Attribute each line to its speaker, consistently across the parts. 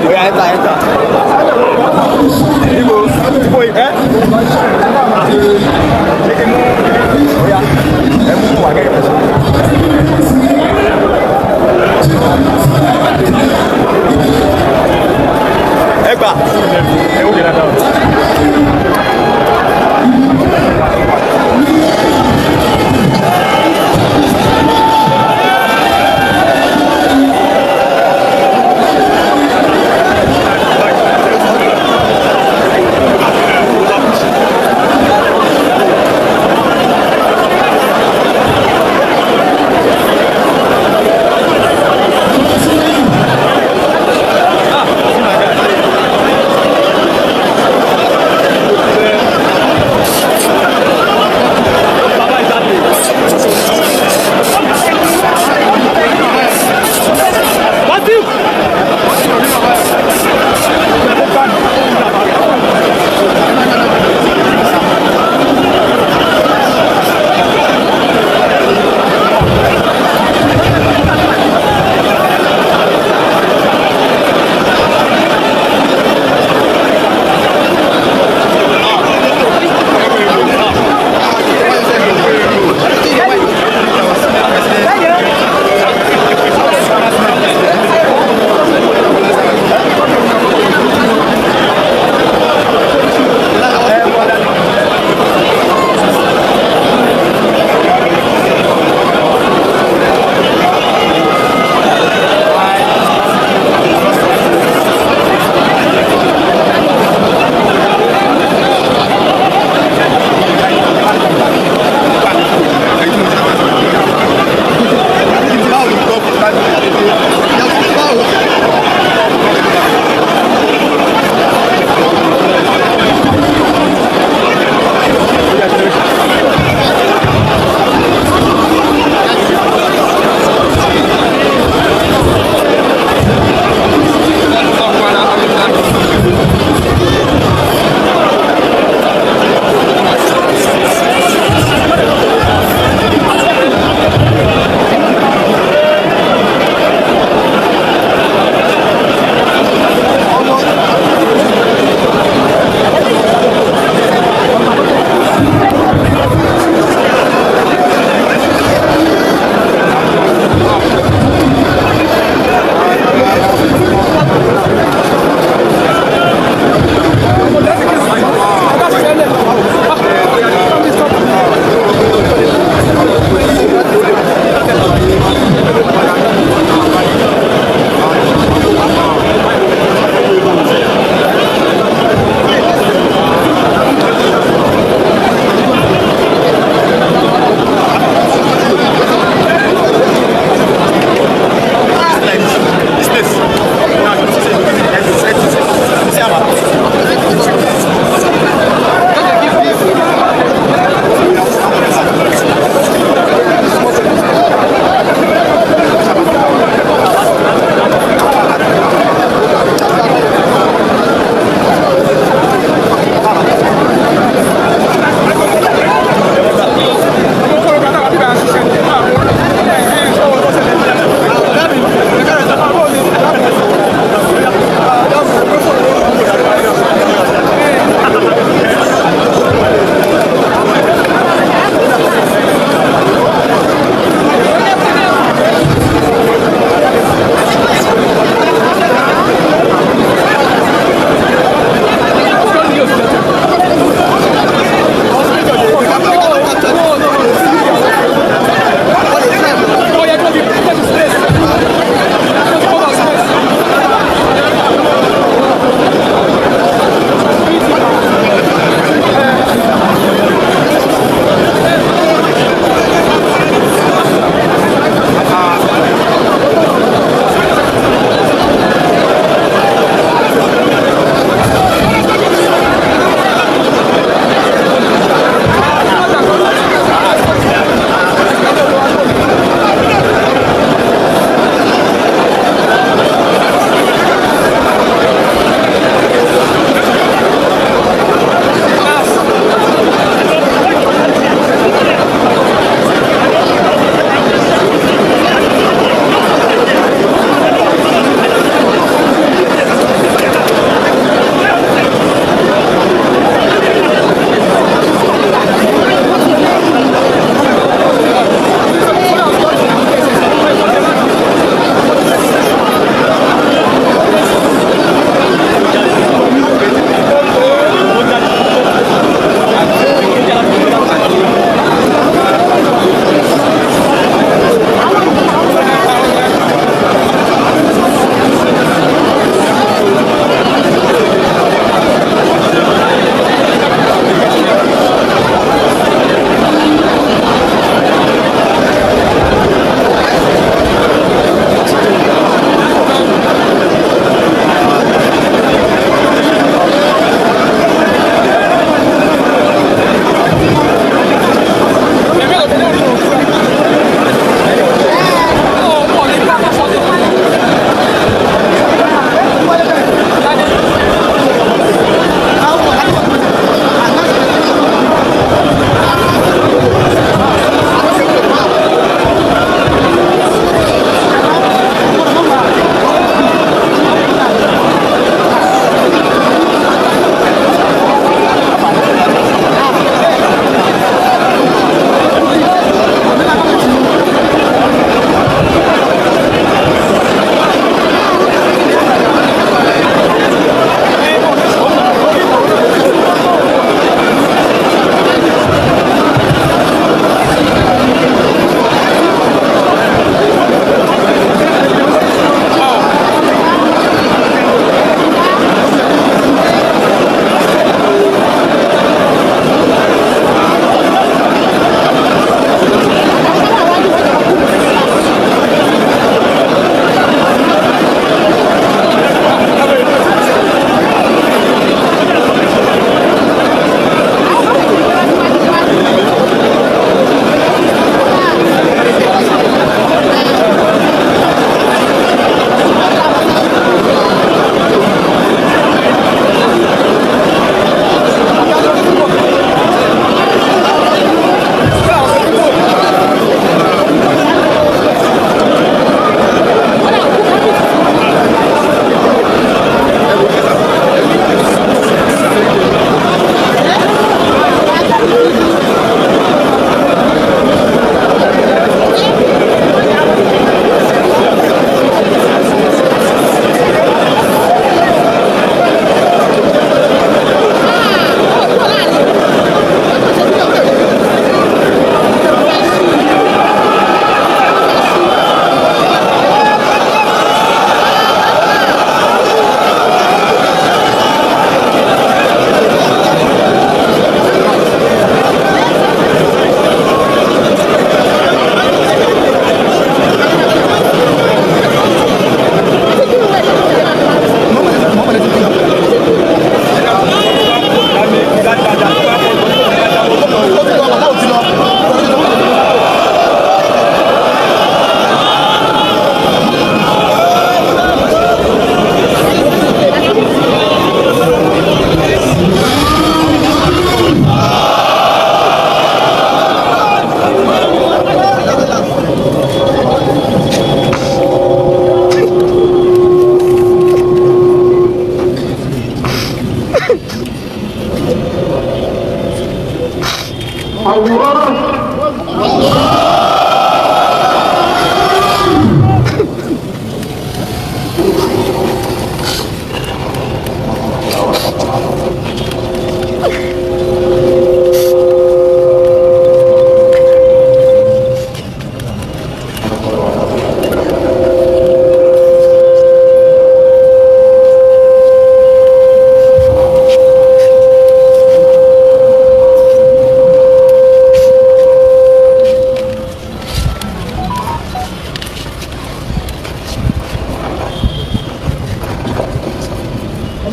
Speaker 1: Oya, enter, enter. Ibo, ibo, ẹ. Ṣé kí n mú? Oya, ẹ mú wà gẹ́gẹ́ bẹ́ẹ̀. Ẹ gbà. Ẹ wò dáadáa.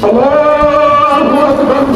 Speaker 2: Allahu Akbar.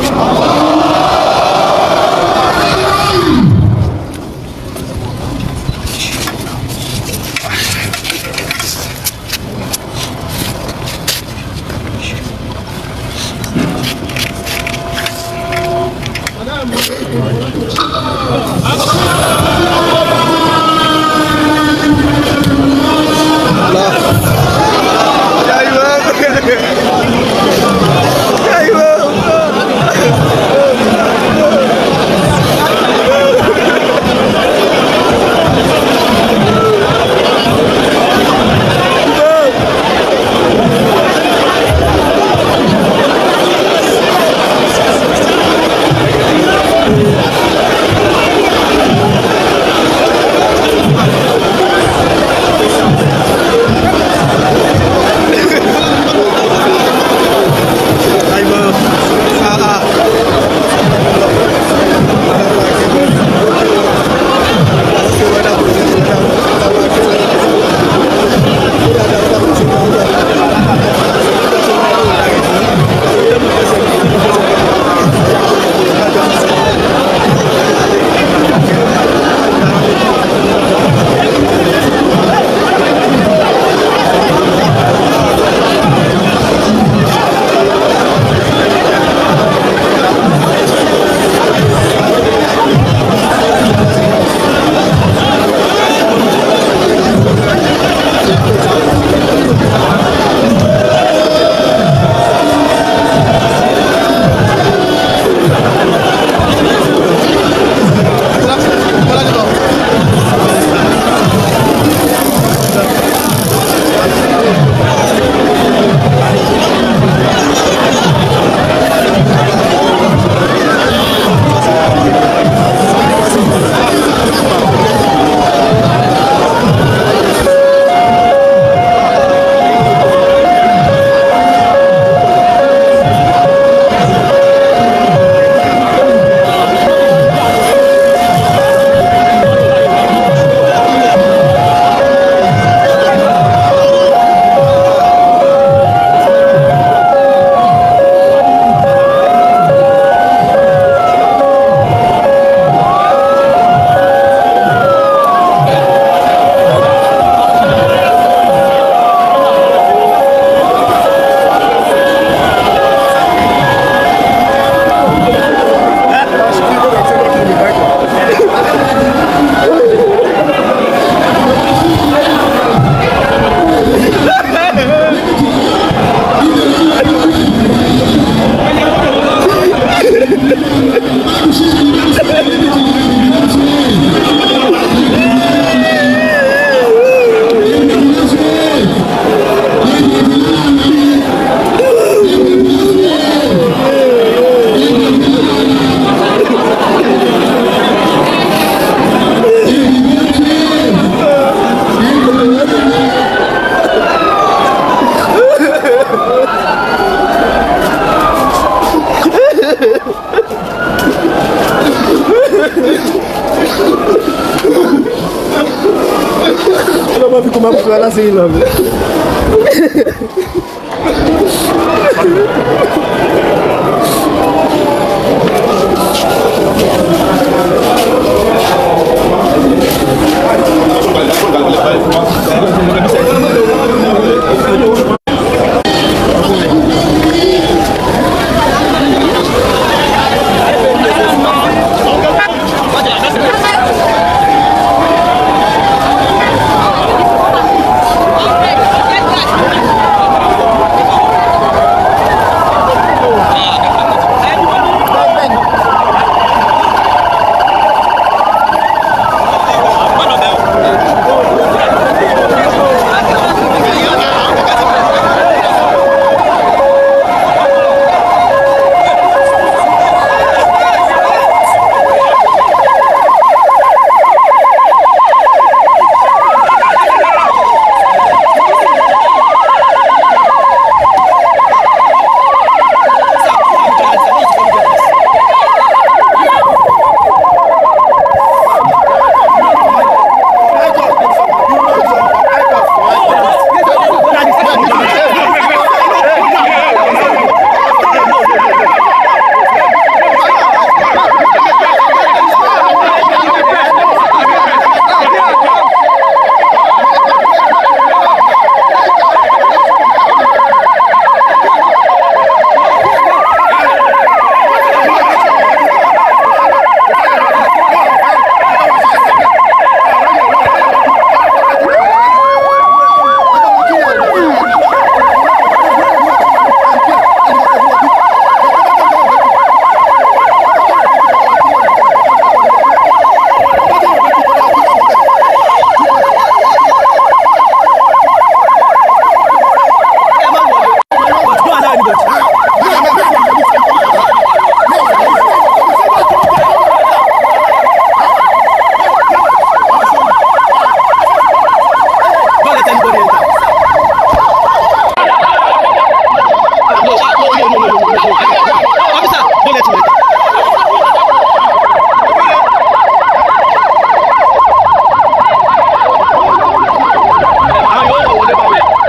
Speaker 1: allow anybody. Don't let anybody enter. No, no, no, no, no, no, no. Officer, don't let him enter.
Speaker 2: Don't allow anybody.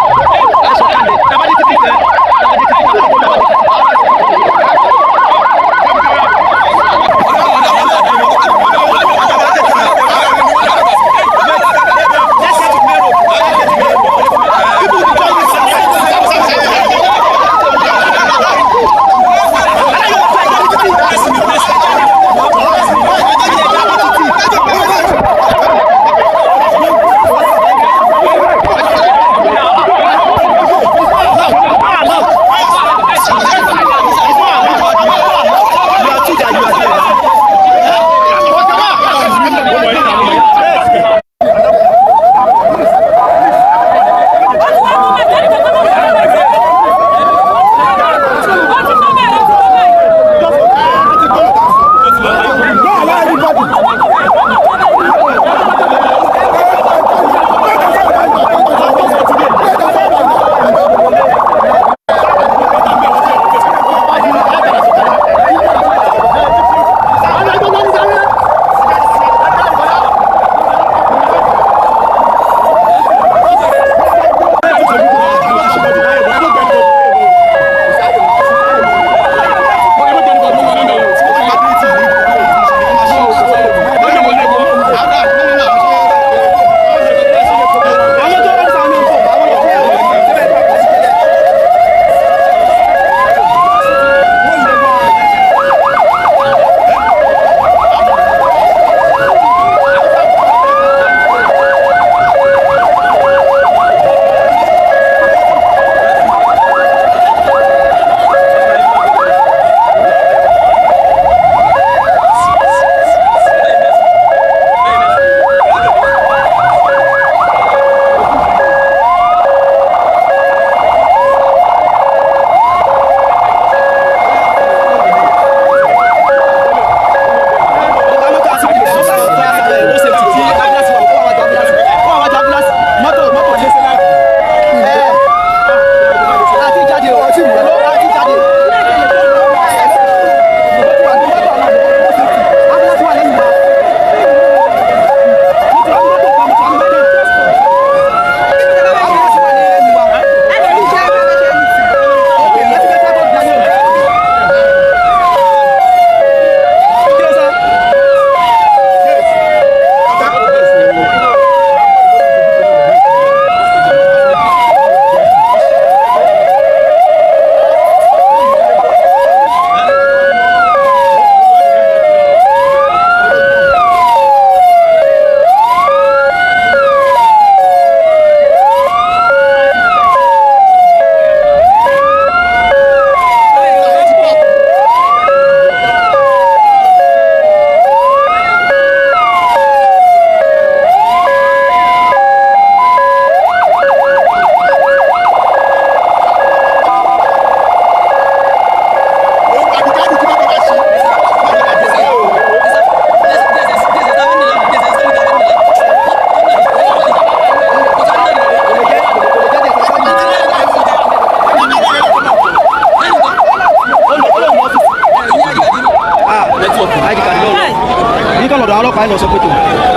Speaker 1: Ní kọ́ lọ́dọ̀ ọlọ́pàá lọ sọ pé tó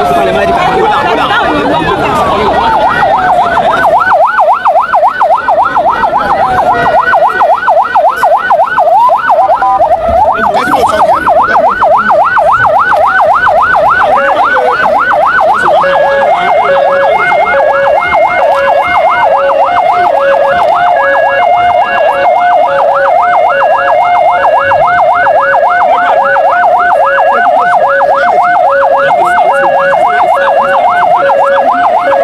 Speaker 1: ó fi palẹ̀ mọ́ ID card.
Speaker 2: Thank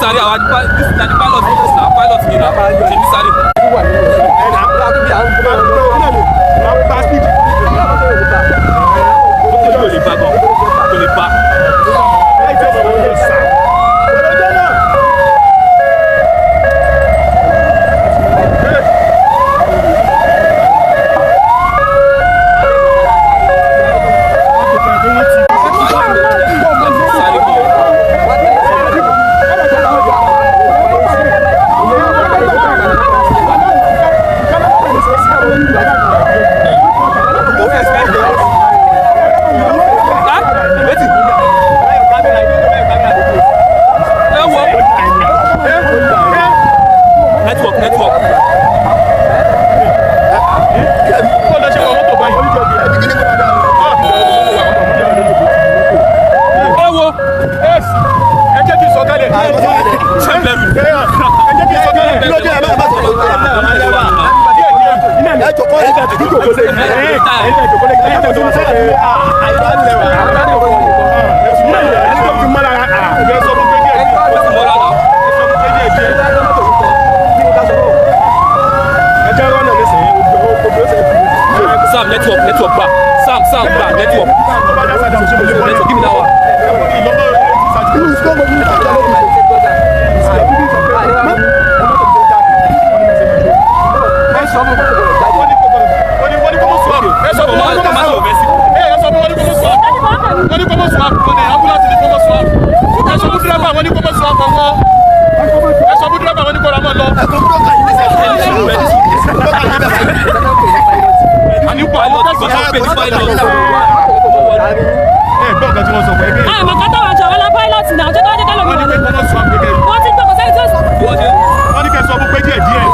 Speaker 3: Sáré àwọn this na the pilot, this na pilot ni na ṣe ní sáré. Kò lè bá gan, kò lè bá. Sáré gan. Ah, wetin? Ẹ wo. Network, network. Ẹ wo.
Speaker 1: Ẹ jẹ́ kí n sọ kálẹ̀.
Speaker 3: Ṣé bẹ̀rù? Ó ti mọ́ra náà. Sam, network, network gba. Sam, Sam gba network. Network, give me that one. Pilot, kò tó pè ní pilot.
Speaker 4: Àmọ́ kátà wà jọ wọlé pilot náà ọjọ́ tó wá dé kálọ̀ mi wọlé. Wọ́n ti gbọ́ kò sẹ́ni tó sọ.
Speaker 3: Wọ́n ṣe
Speaker 1: Wọ́n ní kẹ́ sọ fún pé díẹ̀ díẹ̀.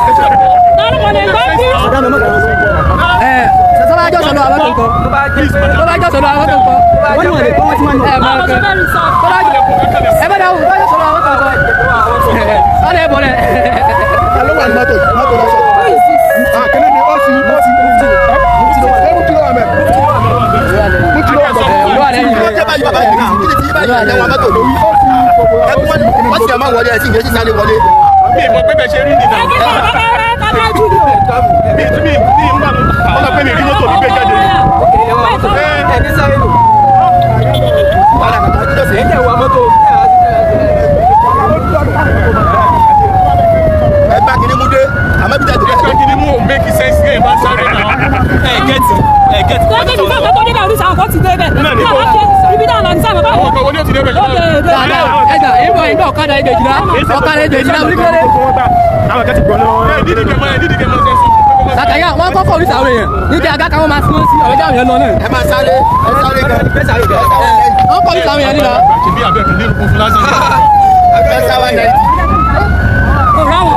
Speaker 4: Tọ́lú kò lè gbọ́ bí.
Speaker 5: Sọ́ba jọ́ sọ̀rọ̀ àwọn tó ń kọ́. Sọ́ba jọ́ sọ̀rọ̀ àwọn tó ń kọ́. Wọ́n ní wọ́n lè kọ́ wọ́n ti máa ń lọ. Ẹ máa
Speaker 4: Báwo ṣe
Speaker 5: kẹ́.
Speaker 4: fẹ́ rí sọ?
Speaker 5: Sọ́ba jọ́ ẹ bá dáhùn sọ́ba jọ́ sọ̀rọ̀ àwọn tó ń kọ́. Sọ́ba ẹ̀ bọ̀ rẹ̀. Olúwa rẹ̀ yìí.
Speaker 1: Mi ì mọ̀ pé bẹ́ẹ̀ ṣe rí nìyà.
Speaker 4: Ẹ kí ló ń bá bá jù ní o.
Speaker 1: Mi ì mi mi ń gbà mí. Wọ́n sọ pé mi rí mọ́tò mi gbé jáde. Ẹgbẹ́ kìíní mú òun make sense ní ìbá sáré náà.
Speaker 3: ẹ gẹ́tì, ẹ gẹ́tì.
Speaker 4: Tọ́jú ìfẹ́ ọ̀gá tó débẹ̀ oríṣi àwọn kan ti débẹ̀. Bí àwọn ṣe ibi náà lọ ní sáà bàbá
Speaker 1: Àwọn ọkọ̀ wo ni ó ti débẹ̀?
Speaker 4: Ó dé dé.
Speaker 5: Ẹ̀dà ìbọn ìbọn ọ̀kadà ìgbèjìlá ọ̀kadà ìgbèjìlá oníkéré.
Speaker 1: Ẹ nídìí kẹ́ mọ́, ẹ nídìí kẹ́ mọ́ ṣe sọ fún pé kó má sáré.
Speaker 5: Sàkàyà wọ́n kọ́kọ́ oríṣi àwọn èèyàn níbi àga kan wọ́n máa sún sí ọ̀rẹ́jà àwọn èèyàn lọ náà. Wọ́n kọ́ oríṣi àwọn èèyàn nílọ.
Speaker 1: Ṣèbí abẹ́ mi nínú funfun lásán.
Speaker 4: Kò ráwọn.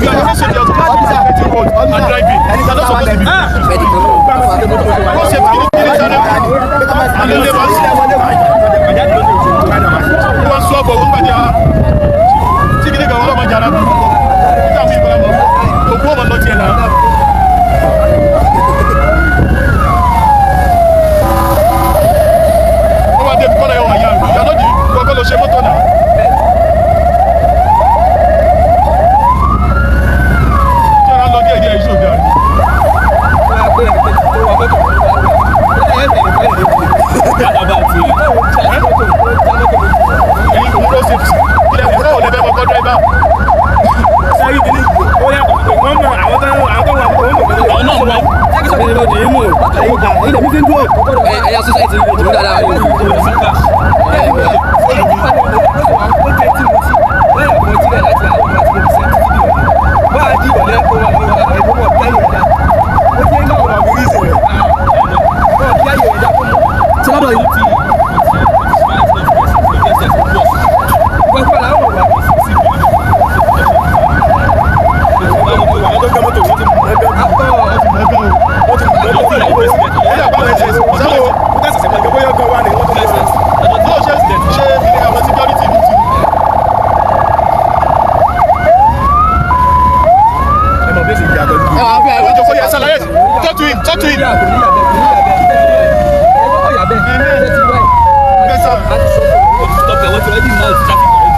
Speaker 1: You are supposed to be automatic and driving. You are not supposed to be. Road safety kìíní kìíní sáré. Alẹ́ máa ń sọ. Wọ́n sọ ọ̀bọ̀ wọ́n gbàdí ara. Tí kìíní kan wọ́n lọ́ máa jara. Nígbà tí ìbára mọ̀, òkú ọmọ lọ tiẹ̀ náà. Wọ́n wá débi kọ́lá yẹn wà yá. Ìyá lọ́dì kọ́kọ́ lọ ṣe mọ́tò náà. Ṣé ara ń lọ díẹ̀ díẹ̀ iṣẹ́ òde àná? Ẹ̀yin road safety. Ilẹ̀ ìwúrọ̀ ò lè fẹ́ kọ́kọ́ dráìbà.
Speaker 3: Àwọn náà mọ̀.
Speaker 5: Ẹ̀yà society ìlú dáadáa. Sọ́dọ̀ yìí.
Speaker 1: Talk to him, talk to him. Yes, sir.
Speaker 3: Stop there, wọ́n ti already mount traffic.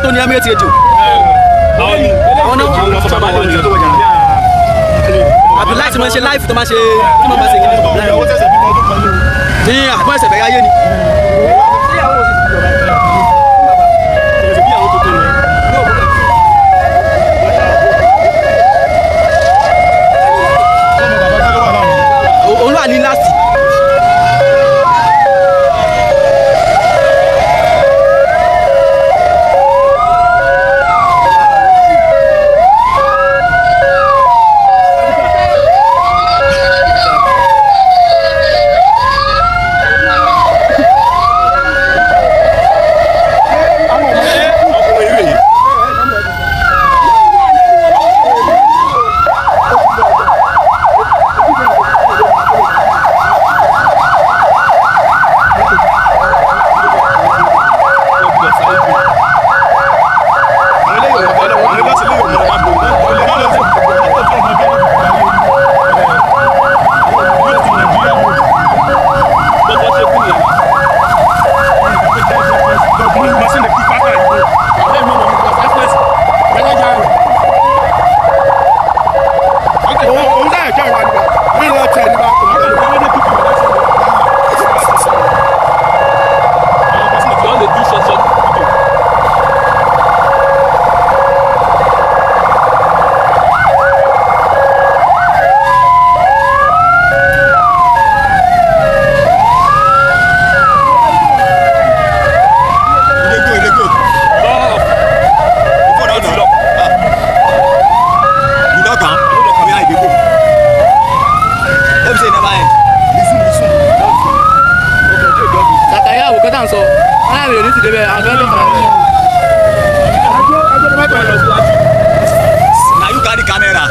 Speaker 5: tó ní Emirates Radio. Àwọn náà Abdullahi tí wọ́n ṣe live tó máa ṣe tí wọ́n máa ṣe kí ní àbọ̀ ẹ̀sẹ̀ bẹ̀rẹ̀ ayé ni. Òun wà ní last.
Speaker 6: Na you carry camera.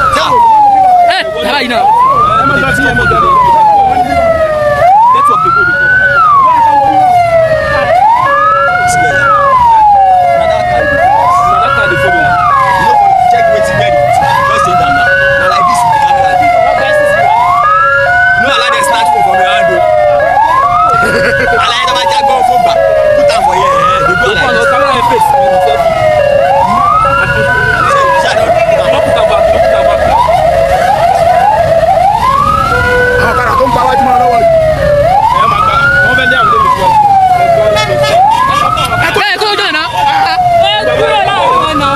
Speaker 6: You no go check wetin get the just change am now. Na like this the camera dey. You no allow dem snatch phone from your hand o. Alaye tó bá já gbọ́ phone gbà put am for here. Dey go like this. Ṣé I don put am?
Speaker 2: Àwọn ọ̀kadà tó ń gba wájú máa lọ́wọ́ yìí.
Speaker 5: Ẹ kúrò jọ̀nà.
Speaker 4: Ẹ kúrò láàrin wọn náà.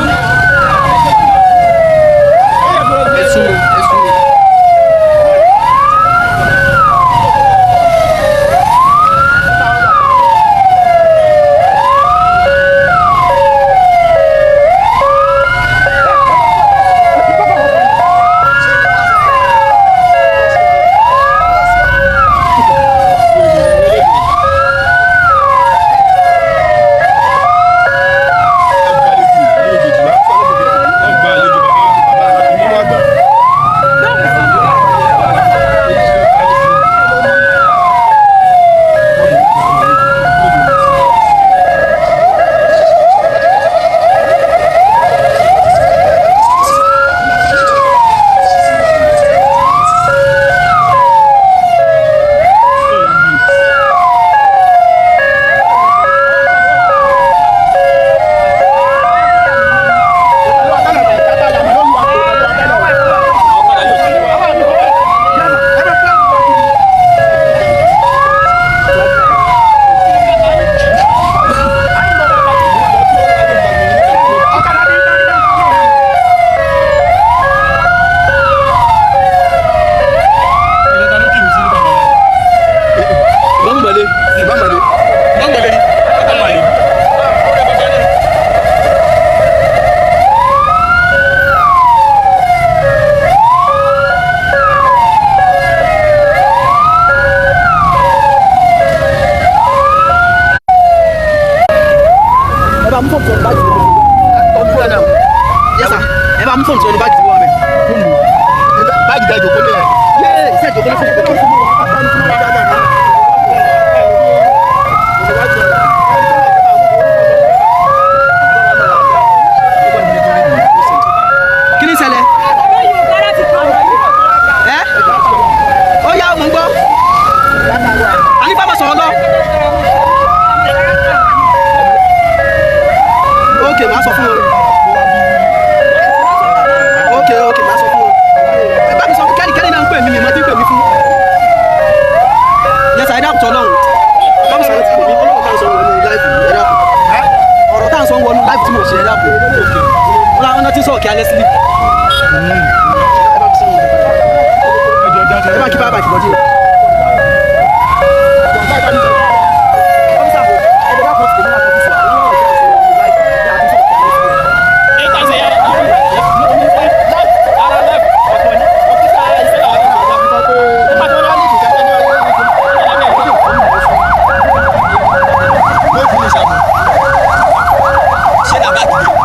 Speaker 5: Ẹ bá mú fóònù sọ̀rọ̀ báàgì tí mo wà mẹ́. Yes sir. Ẹ bá mú fóònù sọ̀rọ̀ báàgì tí mo wà mẹ́.
Speaker 1: Báàgì dá ìjòkó lé ẹ̀.
Speaker 5: Yéé iṣẹ́ ìjọba fún mi. Kí ni ìṣẹ̀lẹ̀? Ẹ́ ó yá mò ń gbọ́. Ànífà máa sọ̀rọ̀ lọ. Ok, màá sọ fún. fún wọn. Ok, ok, màá sọ fún wọn. Ẹ bá mi sọ fún Kẹ́ni, Kẹ́ni náà ń pè mí, mi mọ́ tí ń pè mí fún. Yes, ẹ dákun tọ́lọ́run. Bá mi sọ̀rọ̀ ti pè mí, ọlọ́run tá à ń sọ wọnú láìfù, ẹ dákun. Ọ̀rọ̀ tá à ń sọ wọnú láìfù tí mo ṣe, ẹ dákun. Wọ́n láwọn náà ti sọ̀rọ̀ kí alẹ́ sílí. Ẹ bá mi sọ̀rọ̀. Ẹ bá kí bá bá kí bọ́dí.
Speaker 6: No finish am o. Ṣé na back e dey?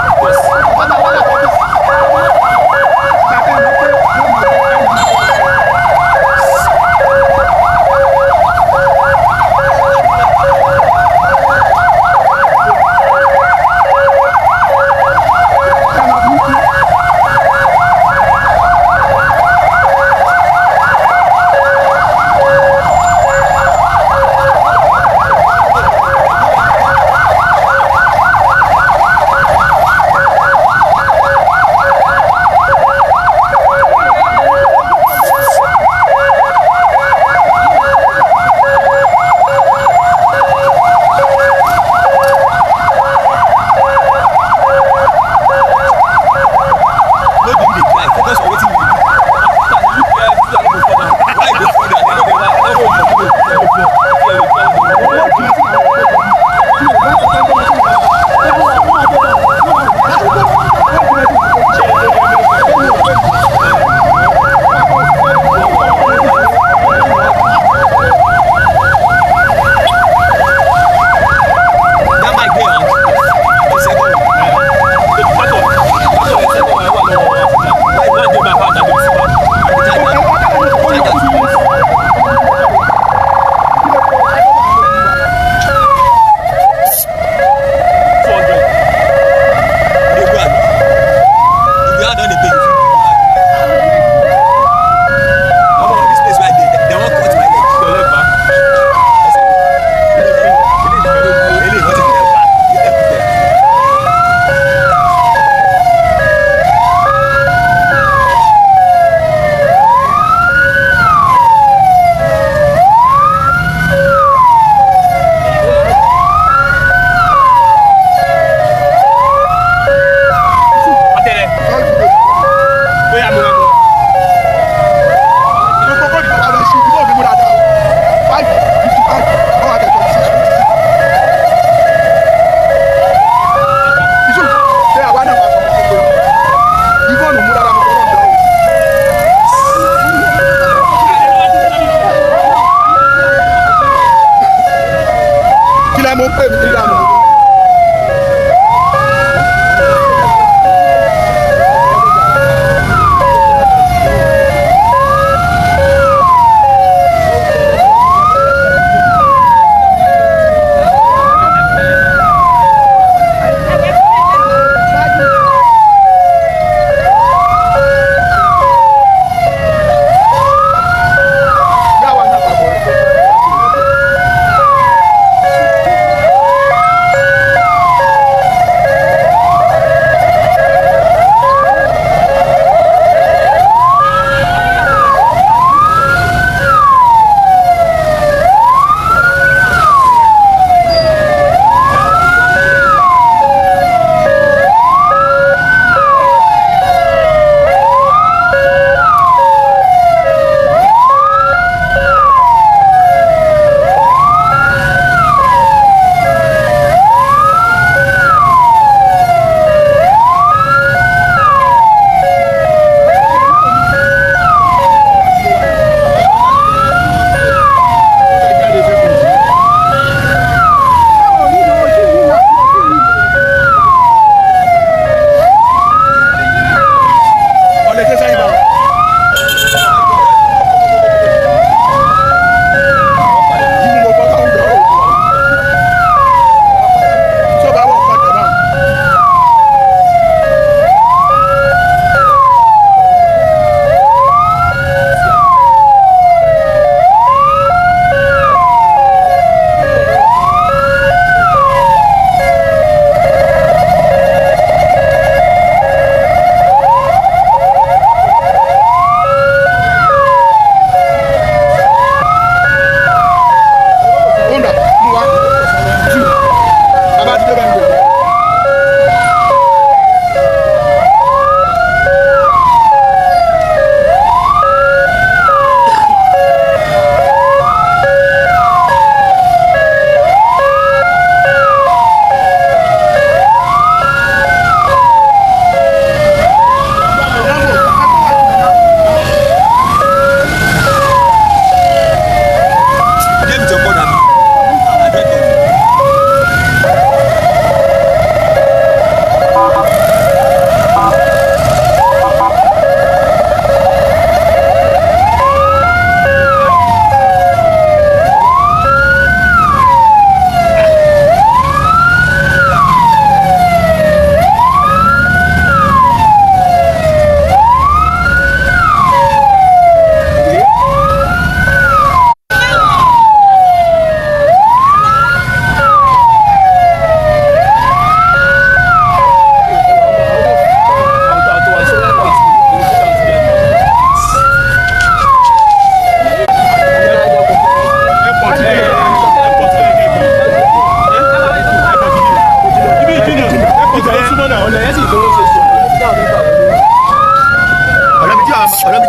Speaker 1: Ọ̀nà bí tí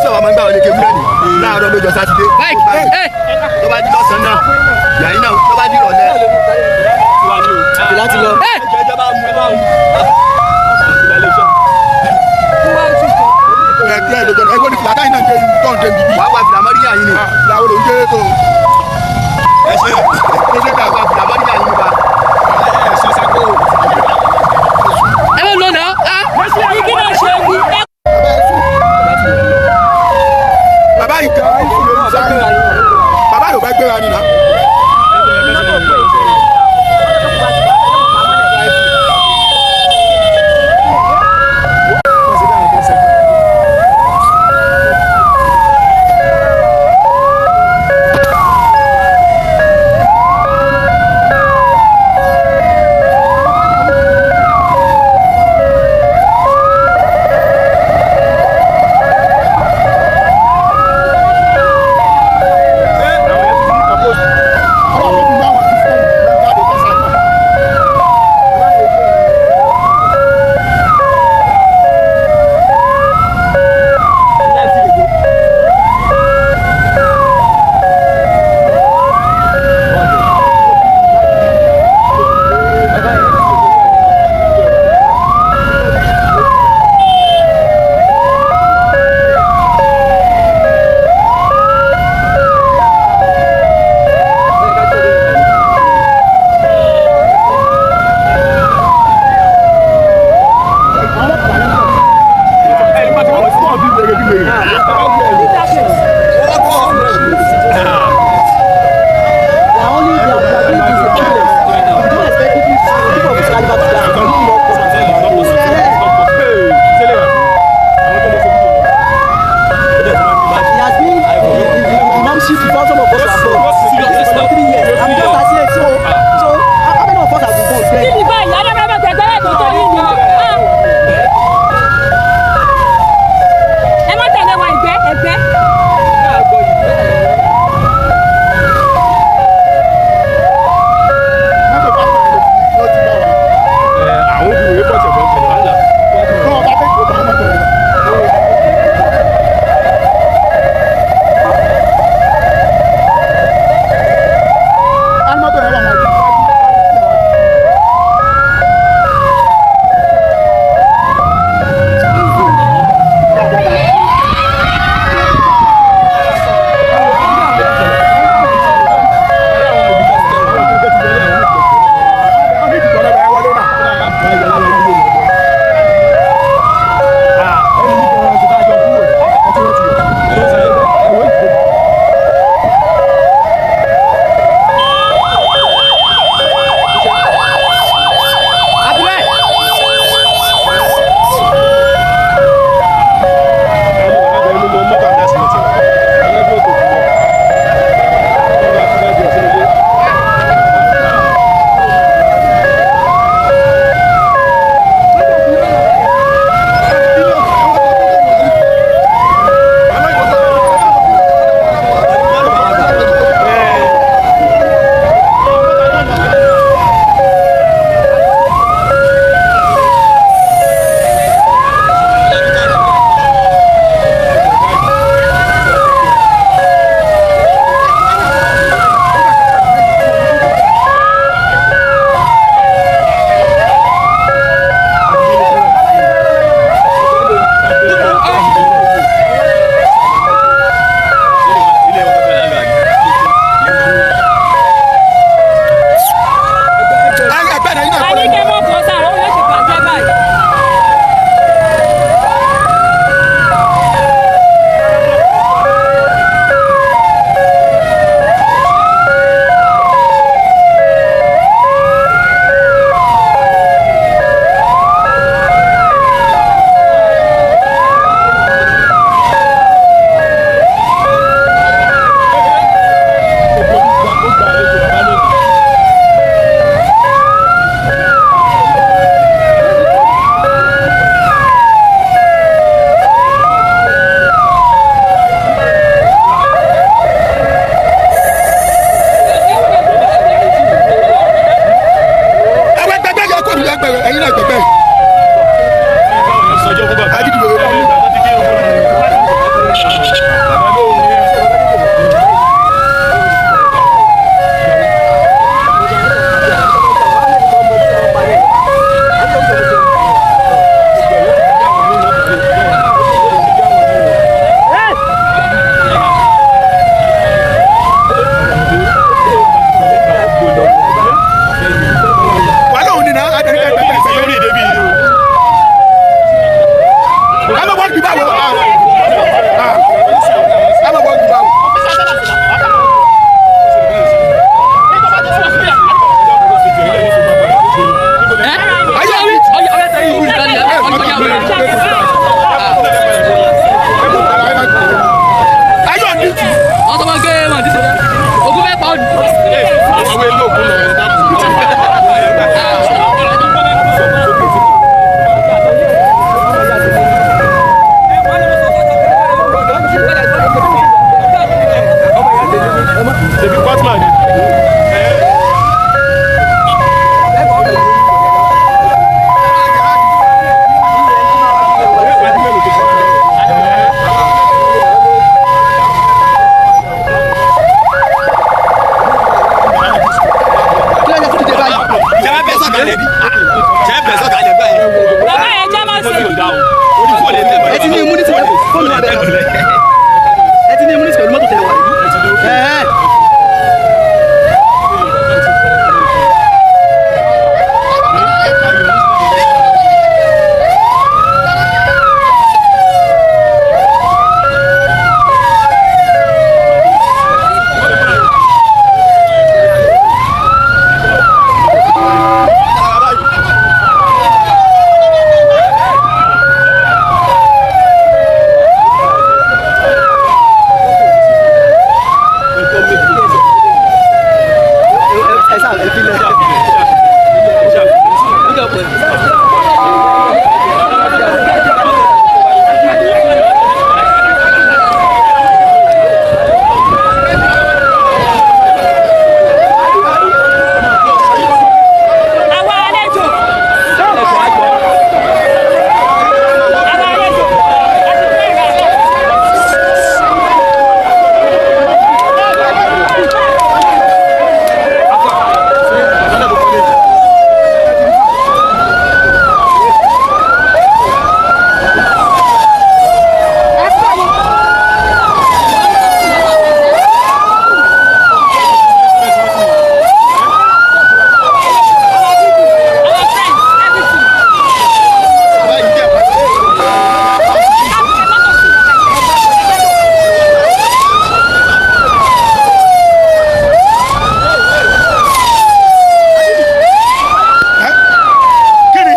Speaker 1: àwọn máa ń gbà wọlé kéwú lẹ́nu láàárọ̀ lọ́jọ́ Sátidé. Tó bá di lọ́sàn-án náà, yàrá náà tó bá di ìrọ̀lẹ́.
Speaker 5: Láti lọ.
Speaker 2: Ẹgbẹ́ lójó ẹgbẹ́ ní fìlà táyì náà ń dé tó ń dé bíbí.
Speaker 1: Wàá wá fìlà mọ́rí yàyín ni.
Speaker 2: Fìlà wo ló ń dé tó?
Speaker 1: Ẹ ṣe ó ṣe ká wá fìlà mọ́rí yàyín ni bá.
Speaker 3: Ẹ bẹ lọ náà.
Speaker 4: Igi náà ṣe é wí.
Speaker 2: Bàbá yìí kan ó lórí sáré. Bàbá yóò fẹ́ gbéra nìyà.
Speaker 5: Ẹ ti ní immunity fóònù náà bẹ̀rẹ̀. Ẹ ti ní immunity pẹ̀lú mọ́tò tẹ̀ wá yìí. Ẹ sáà ẹ fi lẹ.
Speaker 4: Àwa àlejò. Àwa àlejò. A ti fẹ́ ra. Our friends, everything.
Speaker 1: Kí ni?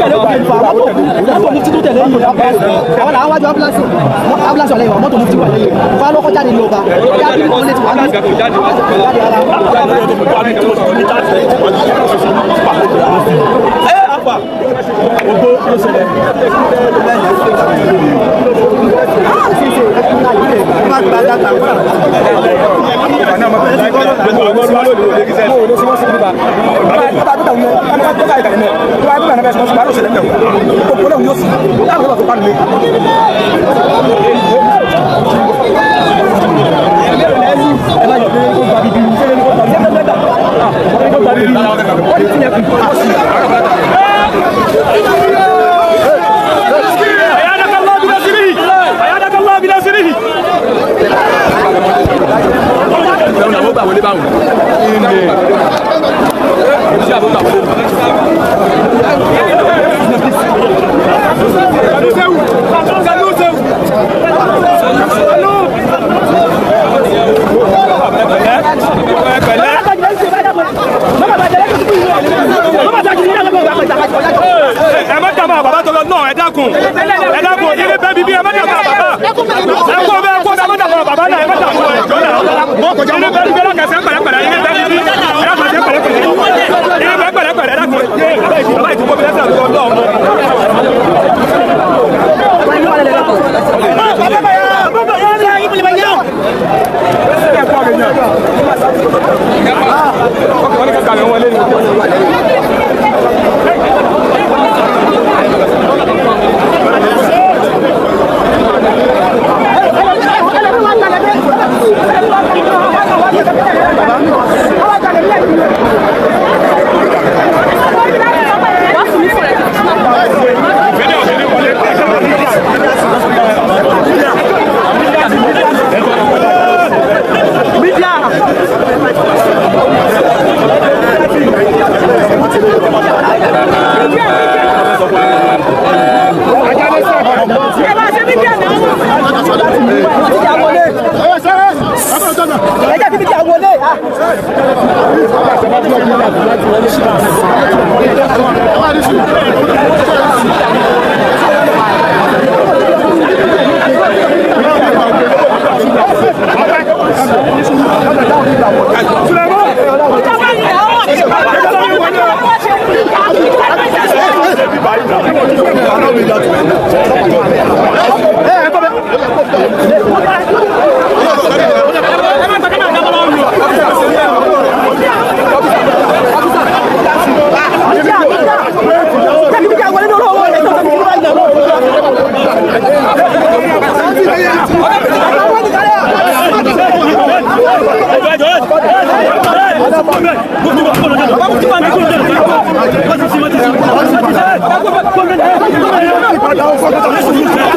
Speaker 5: Mọ́tò mufti tó tẹ̀lé yìí àwọn làwọn wájú ambulance ambulance wà lẹ́yìn wa mọ́tò mufti wà lẹ́yìn wa lọ́kọ́ jáde ní ọba yá bí wọ́n lè ti wà ní jáde ara.
Speaker 1: Baba,